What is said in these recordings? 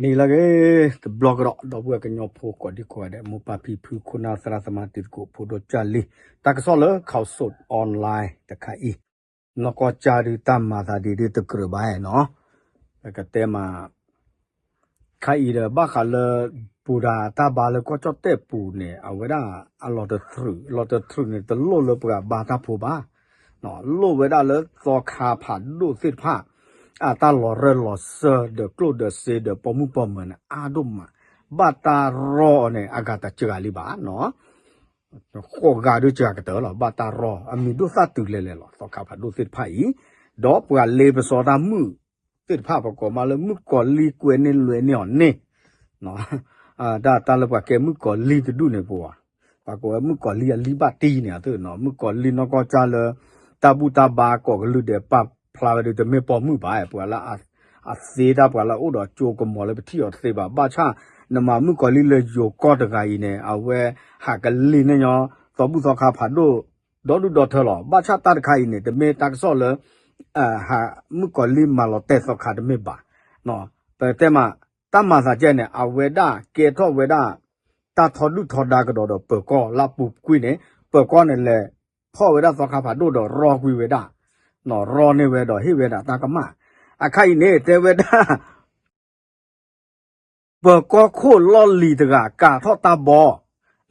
ဟံးလၢဂ့ၤ တဘျီကဒီး ဒီပုၢ်ဝဲၢ်ကညီဖိကိးဒံကိးဂၤဒဲး မိၢ်ပၢ်ဖံဖု ခိၣ်နၢ်သရၣ်သမါ တံၤသကိးဖိဒိၣ်ကၢ်လံ, တၢ်ကစီၣ်လၢ ခီၣ်စိး online တခါအံၤ, နီၢ်ကီၢ်ကၢ်ဒုးတၢ်မၤသးဒ်ဒ်တကြၢးဘၣ်နီၤ, ပကတဲမး ခါအံၤဒီး ဘၣ်ဃးလၢ ပူၤဒၣ်တၢ်ဘါလၢကီၢ်ကၠီၣ်တဲၣ်ပူၤန့ၣ် အဝဲဒၣ်အလီၤတတြူး အလီၤတတြူးန့ၣ် တလိၣ်လၢပှၤဘါတၢ်ဖိဘၣ်, လိၣ်ဝဲဒၣ်လၢသီခါဖးဒိၣ်သ့ၣ်တဖၣ် အတၢ်လီၤရၢၢ်လီၤစၢၤဒီးကျိၣ်ဒီးစ့ဒီးပိာ်မုၣ်ပိာ်မၢၤန့ၣ် အါဒိၣ်မး, ဘၣ်တၢ်ရီအီၤန့ၣ် အဂၤတစှၤလံဘၣ်နီၤ ဃိးဂၤဒုးစှၤကတၢၢ်လီၤ ဘၣ်တၢ်ရီ အမံၤဒိၣ်သၣ်တုၤလဲၤလဲၤလီၤ သီခါဖးဒိၣ်သ့ၣ်တဖၣ်အံၤ, ဒီးပှၤလ့ပစီတၢ်မုၣ်သ့ၣ်တဖၣ် ပကိးမးလၢမုၣ်ကီၤလံၢ်ကွဲန့ၢ်လွဲန့ၢ်အီၤန့ၣ် တၢ်လၢပှၤကဲမုၣ်ကီၤလံၢ်တဒူၣ်န့ၣ်ပူၤ, ပှၤကိးဝဲမုၣ်ကီၤလံၢ်အလံၢ်ဘၣ်တံၢ်န့ၣ် မုၣ်ကီၤလံၢ်နီၢ်ကီၢ်ကၢ်လၢ တၢ်ဘူၣ်တၢ်ဘါကိးကလုာ်ဒဲး ပာ်ဖျါဝဲဒၣ်တမ့ၢ်ပိာ်မုၣ်ဘၣ် ပှၤလၢ အသ့တၢ်ပှၤလၢအအိၣ်ဒီးကၠိကမီၤလၢပထံၣ်အီၤတသ့ဘၣ် ဘၣ်ဆၣ် နမၤမုၣ်ကီၤလံၢ်လၢယိၤကီၢ်တဂၤအံၤန့ၣ် အဝဲဟးကလံၢ်န့ၢ်ညီ သီဘူၣ်သီခါဖးဒိၣ် ဒီဒူၣ်ဒီထၢလီၤ ဘၣ်ဆၣ်တၢ်တခါအံၤန့ၣ် တမ့ၢ်တၢ်ကစီၣ်လၢ မုၣ်ကီၤလံၢ်မၤလီၤတဲာ်သီခါတမ့ၢ်ဘၣ်, ပတဲမး တၢ်မၤသးကဲန့ၣ် အဝဲဒၣ်ကဲထီၣ်ဝဲဒၣ် တၢ်ထီဒုၣ်ထီဒါကဒီးဒီးပၢၤကီၢ်လၢအပူၤကွံာ်န့ၣ် ပၢၤကီၢ်န့ၣ်လဲၤဖီၣ်ဝဲဒၣ်သီခါဖးဒိၣ်ဒီးရီကွံာ်ဝဲဒၣ်, ရီန့ၢ်ဝဲဒီးဟ့ၣ်ဝဲဒၣ်တၢ်ကမၣ်, အခါအံၤန့ၣ် တဲဝဲဒၣ် ပၢၤကီၢ်ခိၣ်လီၢ်လံၤတဂၤ ကၤထီၣ်တၢ်ဘီ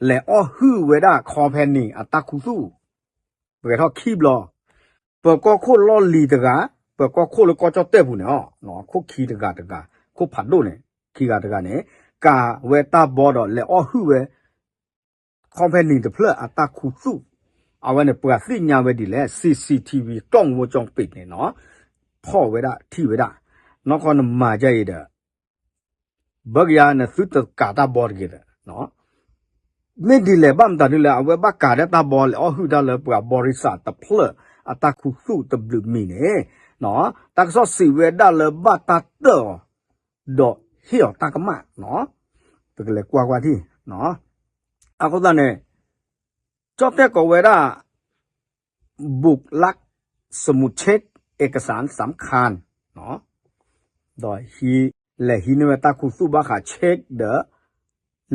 လဲၤအီၣ်ဟုၣ်ဝဲဒၣ် company အတၢ်ခူသူၣ်, ပှဲၤထီၣ်ခံဘျီ, ပၢၤကီၢ်ခိၣ်လီၢ်လံၤတဂၤ, ပၢၤကီၢ်ခိၣ်လၢကီၢ်ကၠီၣ်တဲၣ်ပူၤန့ၣ် ခိၣ်ခံတဂၤတဂၤ, ခိၣ်ဖးဒိၣ်န့ၣ် ခံဂၤတဂၤန့ၣ် ကၤဝဲတၢ်ဘီဒီးလဲၤအီၣ်ဟုၣ်ဝဲ company တဖျၢၣ်အတၢ်ခူသူၣ်, အဝဲန့ၣ်ပှၤသ့ၣ်ညါဝဲဒ်လဲၣ် CCTV ကီၢ်မူကၠီပ့းန့ၣ်နီၤ, ဖီၣ်ဝဲဒၣ်ထံၣ်ဝဲဒၣ်, နီၢ်ကီၢ်နမၤဒ်အံၤဒီး ဘၣ်ကယၤနသုတကၤတၢ်ဘီတဂ့ၤဒီး, မ့ၢ်ဒ်လဲၣ်ဘၣ်မတၤဒ်လဲၣ် အဝဲဘၣ်ကၤဒၣ်တၢ်ဘီလဲၤအီၣ်ဟုၣ်တၢ်လၢပှၤ ဘီရံစး တဖျၢၣ်အတၢ်ခူသူၣ်တဘျုးမံၤန့ၣ်, တၢ်ကစီၣ်စံးဝဲဒၣ်လၢဘၣ်တၢ်တၢၣ်အီၤ ဒီးဟ့ၣ်အီၤတၢ်ကမၣ်, ပကလဲၤကွၢ်ကွၢ်ထံၣ်, အဃိသတးန့ၣ် ကၠီၣ်တဲၣ်ကိးဝဲဒၣ် บุคลักสมุดเช็คเอกสารสำคัญ ဒီး လဲၤဟံးန့ၢ်ဝဲတၢ်ခူသူၣ်ဘၣ်ဃး check ဒီး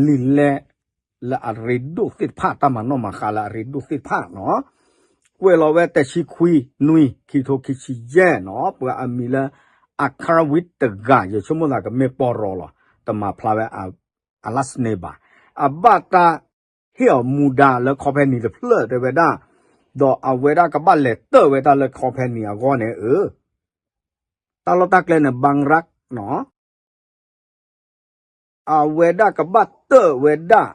လံာ်လဲၢ်လၢအရ့ဒိၣ်သ့ၣ်တဖၣ် တၢ်မၤနီၣ်မၤဃါလၢအရ့ဒိၣ်သ့ၣ်တဖၣ်နီၤ, ကွဲးလီၤဝဲတဆံခွံနွံ ခံထိခံဆံယဲၢ်နီၤ, ပှၤအမံၤလၢ အကရဝံတဂၤ ယဆိကမိၣ်သးကမ့ၢ်ပီၢ်ရီလီၤ, တမၤဖျါဝဲ အ last name ဘၣ်, အဘၣ်တၢ်ဟ့ၣ်အီၤမူဒါလၢ company တဖျၢၣ်တဲဝဲဒၣ်, ဒီးအဝဲဒၣ်ကဘၣ်လဲၤတၢၣ်ဝဲဒၣ်လၢ company အဂီၢ်န့ၣ်ဧၢ, တၢ်လီၢ်တၢ်ကျဲန့ၣ် ဘၣ်ရၣ်နီၤ အဝဲဒၣ်ကဘၣ်တၢၣ်ဝဲဒၣ်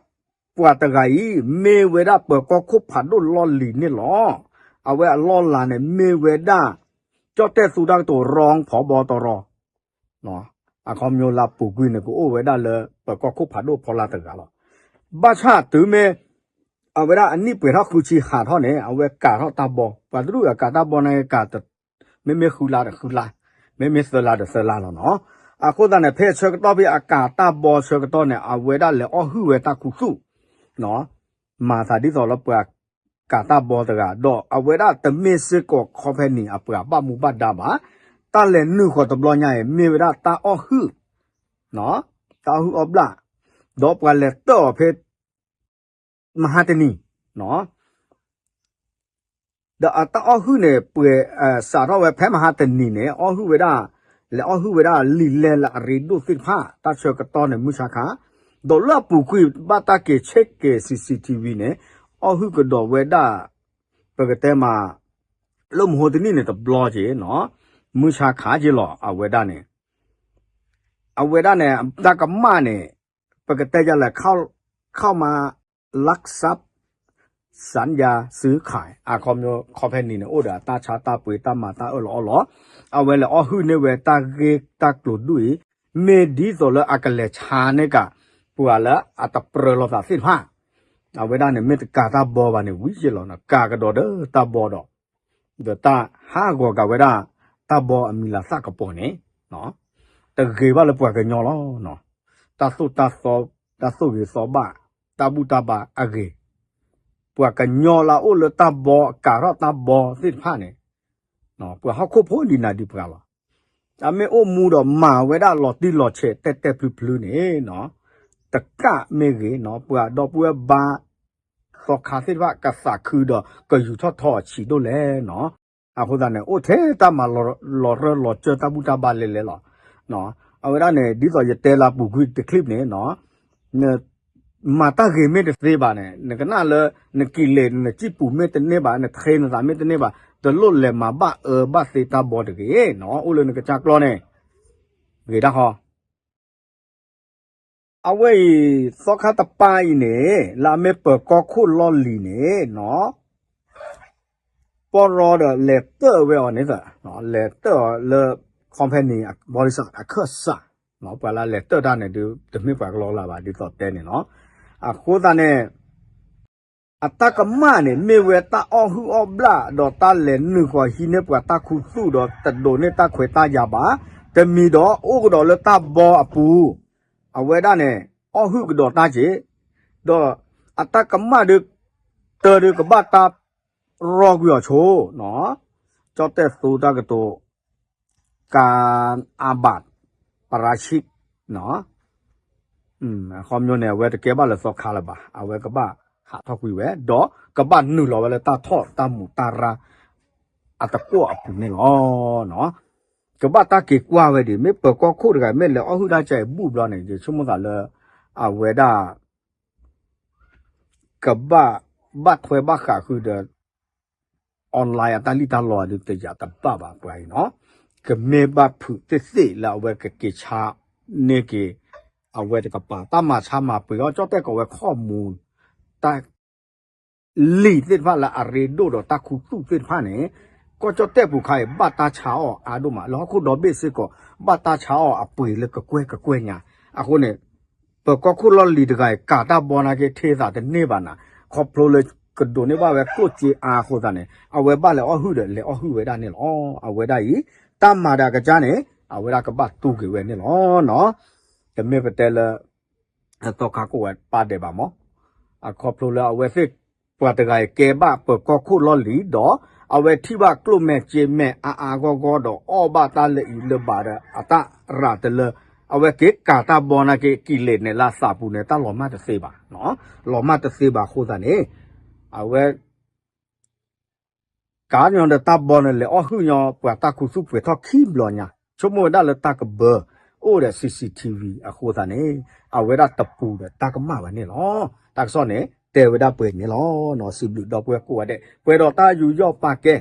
ပှၤတဂၤအံၤ မ့ၢ်ဝဲဒၣ်ပၢၤကီၢ်ခိၣ်ဖးဒိၣ်လီၢ်လံၤန့ၣ်လီၤ. အဝဲအလီၢ်လၤန့ၣ် မ့ၢ်ဝဲဒၣ် ကၠီၣ်တဲၣ်သူတၢ်ကတိၤ ရီဖီဘီတရီ အခီပညီလၢအပူၤကွံာ်န့ၣ် ကအိၣ်ဝဲဒၣ်လၢပၢၤကီၢ်ခိၣ်ဖးဒိၣ်ဖီလာ်တဂၤလီၤ. ဘၣ်ဆၣ်တုၤမ့ၢ် အဝဲဒၣ်အနံၣ်ပှဲၤထီၣ်ဃုဆံဟးထီၣ်န့ၣ် အဝဲကၤထီၣ်တၢ်ဘီ, ပှၤတဒူၣ်အကၤတၢ်ဘီန့ၣ်ကၤ မ့မ့ၢ်ဃုလါဒီးဃုလါ, မ့မ့ၢ်သၢလါဒီးသၢလါလီၤနီၤ. အဃိသတးန့ၣ် ဖဲဆၢကတီၢ်ဖဲအကၤတၢ်ဘီဆၢကတီၢ်န့ၣ် အဝဲဒၣ်လဲၤအီၣ်ဟုၣ်ဝဲတၢ်ခူသူၣ် မၤသးဒ်သိးလၢပှၤကၤတၢ်ဘီတဂၤ ဒီးအဝဲဒၣ်တမ့ၢ်စ့ၢ်ကီး company အပှၤဘၣ်မူဘၣ်ဒါဘၣ်. တၢ်လဲၤနုာ်ဃီၤတဘျီညါအံၤ မ့ၢ်ဝဲဒၣ်တၢ်အီၣ်ဟုၣ်, တၢ်အီၣ်ဟုၣ်အီၣ်ဘျၣ်, ဒီးပှၤလဲၤတၢၣ်အီၤဖဲ မဟါတနံၤ ဒီးအတၢ်အီၣ်ဟုၣ်န့ၣ် ပှဲၤစးထီၣ်ဝဲဖဲမဟါတနံၤန့ၣ် အီၣ်ဟုၣ်ဝဲဒၣ်, လဲၤအီၣ်ဟုၣ်ဝဲဒၣ်လံာ်လဲၢ်လၢအရ့ဒိၣ်သ့ၣ်တဖၣ် တၢ်ဆၢကတီၢ်န့ၣ် မုၢ်ဆါခါ, ဒီးလၢအပူၤကွံာ်ဘၣ်တၢ်က့ၤဆ့က့ၤ CCTV န့ၣ် အီၣ်ဟုၣ်ကဒီးဝဲဒၣ် ပကတဲမး လၢမဟါတနံၤန့ၣ် တဘျီက့ၤနီၤ, မုၢ်ဆါခါက့ၤလီၤ အဝဲဒၣ်န့ၣ် အဝဲဒၣ်န့ၣ် တၢ်ကမၣ်န့ၣ် ပကတဲယၤလဲၣ် ခီမး လၢၢ်စပ်း စၣ်ယါစုခၢၣ် အခီပညီ company န့ၣ် အိၣ်ဒီးအတၢ်ဆါတၢ်ပှ့ၤ တၢ်မၤတၢ်အၢၣ်လီၤအီလီၤ, အဝဲလဲၤအီၣ်ဟုၣ်န့ၢ်ဝဲတၢ်ဂ့ၢ်တၢ်ကျိၤဒူၣ်အံၤ, မ့ၢ်ဒ်သိးလၢအကလဲၤဆါန့ၢ်ကၤ ပှၤလၢအတပြၢလိာ်သးသ့ၣ်တဖၣ်, အဝဲဒၣ်န့ၣ် မ့ၢ်တကၤတၢ်ဘီဘၣ်န့ၣ် ဝံၤက့ၤလီၤနီၤ, ကၤကဒီးဒီးတၢ်ဘီဒီး ဒီးတၢ်ဟးဂီၤကၤဝဲဒၣ် တၢ်ဘီအမံၤလၤသၣ်ကပီၤန့ၣ် တဂ့ၤဘၣ်လၢပှၤကညီလီၤ. တၢ်သိၣ်တၢ်သီ, တၢ်သိၣ်ဂ့ၤသီဘၣ်, တၢ်ဘူၣ်တၢ်ဘါအဂ့ၤ, ပှၤကညီလၢအအိၣ်လၢတၢ်ဘီ ကၤထီၣ်တၢ်ဘီသ့ၣ်တဖၣ်န့ၣ် ပှၤဟီၣ်ခိၣ်ဖိဒံးနၤဒံးပှၤလီၤ. အမ့ၢ်အိၣ်မူဒီးမၤဝဲဒၣ်လီၤတံၢ်လီၤဆဲးတဲာ်တဲာ်ဖျုးဖျုးန့ၣ်နီၤ, တကးမ့ၢ်ဂ့ၤနီၤ ပှၤဒီပုၢ်ဝဲၢ်ဘါ သီခါသ့ၣ်တဖၣ်ကသးခုဒီးကယူၤထီၣ်ထီအဆံးဒိၣ်လဲၣ်နီၤ. အဃိသတးန့ၣ် အိၣ်ထဲတၢ်မၤလီၤရၢလီၤစၢၤတၢ်ဘူၣ်တၢ်ဘါလဲၤလဲၤလီၤ. အဝဲဒၣ်န့ၣ် ဒ်သိးယတဲလၢပူၤကွံာ်တချံၣ်န့ၣ်နီၤ မၤတၢ်ဂ့ၤမ့ၢ်တသ့ဘၣ်န့ၣ် နကနၣ်လၢ နကံၣ်လဲၢ်နစံၣ်ပူၤမ့ၢ်တန့ၢ်ဘၣ် နထ့နသးမ့ၢ်တန့ၢ်ဘၣ် တလိၣ်လဲၤမၤဘၣ်အၢဘၣ်သီတၢ်ဘီတဂ့ၤနီၤ အိၣ်လၢနကစၢ်ကျီၢ်န့ၣ် ဂ့ၤတၢ်ဃီ အဝဲအံၤ သီခါတပၤအံၤန့ၣ် လၢအမ့ၢ်ပၢၤကီၢ်ခိၣ်လီၢ်လံၤန့ၣ်နီၤ ပီၢ်ရီဒီးလဲၤတၢၣ်ဝဲအီၤန့ၣ် လဲၤတၢၣ်အီၤလၢ company ဘီလံစၢ်အခၢၣ်စး ပှၤလၢလဲၤတၢၣ်တၢ်န့ၣ်ဒုး တမ့ၢ်ပှၤကလီလၢ်ဘၣ် ဒ်သိးတဲန့ၣ်လီၤ. အဃိသတးန့ၣ် အတၢ်ကမၣ်န့ၣ် မ့ၢ်ဝဲတၢ်အီၣ်ဟုၣ်အီၣ်ဘျၣ် ဒီးတၢ်လဲၤနုာ်ဃီၤဟံးန့ၢ်ပှၤတၢ်ခူသူၣ်ဒီးတဒိးန့ၢ်တၢ်ခွဲးတၢ်ယာ်ဘၣ်, တမံၤဒီးအိၣ်ကဒီးလၢတၢ်ဘီအပူၤ, အဝဲဒၣ်န့ၣ် အီၣ်ဟုၣ်ကဒီးတၢ်က့ၤ, ဒီးအတၢ်ကမၣ်ဒုး တၢ်ဒုးကဘၣ်တၢ်ရီကွံာ်အီၤဆိ, ကၠီၣ်တဲၣ်သိတၢ်ကတိၤ ကၣ်အါဘၣ် ပရၤဆံၣ် အခီပညီန့ၣ် အဝဲတကဲဘၣ်လၢသီခါလၢၤဘၣ်, အဝဲကဘၣ်ဟးထီၣ်ကွံာ်ဝဲ, ဒီးကဘၣ်နုာ်လီၤဝဲလၢတၢ်ထီၣ်တၢ်မူးတၢ်ရၢ် အတကွီၣ်အပူၤန့ၣ်လီၤ. ကဘၣ်တၢ်က့ၤကွၢ်ဝဲဒၣ် မ့ၢ်ပၢၤကီၢ်ခိၣ်တဂၤ မ့ၢ်လဲၤအီၣ်ဟုၣ်တၢ်ကဲအံၤဘူၣ်ဘျီန့ၣ် ယဆိကမိၣ်သးလၢ အဝဲဒၣ် ကဘၣ်ဘၣ်ထွဲဘၣ်ဃးဃုာ်ဒီး online အတၢ်လံၣ်တၢ်လီဒုးတယာ်တဘၣ်ဘၣ်ပှၤအံၤနီၤ, ကမ့ၢ်ဘၣ်ဖုးသ့ၣ်သ့ၣ်လၢအဝဲကက့ၤဆါန့ၢ်က့ၤ အဝဲတကပၤ တၢ်မၤဆါမၤပှ့ၤအီၣ် ကၠီၣ်တဲၣ်ကီးဝဲခီၣ်မူ တၢ် လံာ်သ့ၣ်တဖၣ်လၢအရ့ဒိၣ်ဒီးတၢ်ခူသူၣ်သ့ၣ်တဖၣ်န့ၣ်, ကီၢ်ကၠီၣ်တဲၣ်ပူၤခါအံၤ ဘၣ်တၢ်ဆါအီၣ်အါဒိၣ်မး, လၢဟီၣ်ခိၣ်ဒီဘ့ၣ်စ့ၢ်ကီး ဘၣ်တၢ်ဆါအီၣ်အပှ့ၤလၢကကွဲၢ်ကကွဲၢ်ညါ, အဃိန့ၣ် ပၢၤကီၢ်ခိၣ်လီၢ်လံၤတဂၤအံၤ ကးတၢ်ဘီနာ်က့ ထ့သးတန့ၢ်ဘၣ်နၤ, ခီဖျိလၢကဒိးန့ၢ်ဘၣ်ဝဲကျိၣ်စ့အါအဃိသတးန့ၣ် အဝဲဘၣ်လဲၤအီၣ်ဟုၣ်ဒီး လဲၤအီၣ်ဟုၣ်ဝဲဒၣ်န့ၣ်လီၤ. အဝဲဒၣ်အံၤ တၢ်မၤဒီးအကစၢ်န့ၣ် အဝဲဒၣ်ကဘၣ်တူၢ်က့ၤဝဲန့ၣ်လီၤ. တမ့ၢ်ပတဲလၢ သီခါကိးဝဲပာ်ဒဲးဘၣ်မး, အခီဖျိလၢအဝဲသ့ၣ်ပှၤတဂၤအံၤကဲဘၣ်ပၢၤကီၢ်ခိၣ်လီၢ်လံၤဒီး အဝဲထံၣ်ဘၣ်ကျိၣ်မဲာ်စ့မဲာ်အါအါဂီၢ်ဂီၢ်ဒီး အီၣ်ဘၣ်တၢ်လၢအံၤလၢဘၣ်ဒီး အတၢ်ရၤတလၢ အဝဲက့ၤကးတၢ်ဘီနာ်က့ ကံၣ်လဲၢ်န့ၣ်လၢအသးပူၤန့ၣ် တၢ်လီၤမၢ်တသ့ဘၣ်, လီၤမၢ်တသ့ဘၣ်အဃိသတးန့ၣ် အဝဲ ကးညီဒီးတၢ်ဘီန့ၣ် လဲၤအီၣ်ဟုၣ်ညီပှၤတၢ်ခူသူၣ်ပှဲၤထီၣ်ခံဘျီညါ, ဆိကမိၣ်ဝဲဒၣ်လၢတၢ်ကဘၢ အိၣ်ဒီး CCTV အဃိသတးန့ၣ် အဝဲဒၣ်တပူၤဒီးတၢ်ကမၣ်ဝဲန့ၣ်လီၤ. တၢ်ကစီၣ်န့ၣ် တဲဝဲဒၣ်ပှဲၤန့ၣ်လီၤ. စံးဘျုးဒီပုၢ်ဝဲၢ်ကိးဂၤဒဲး ပှဲၤဒီးတၢ်ယူးယီၣ်ပာ်ကဲ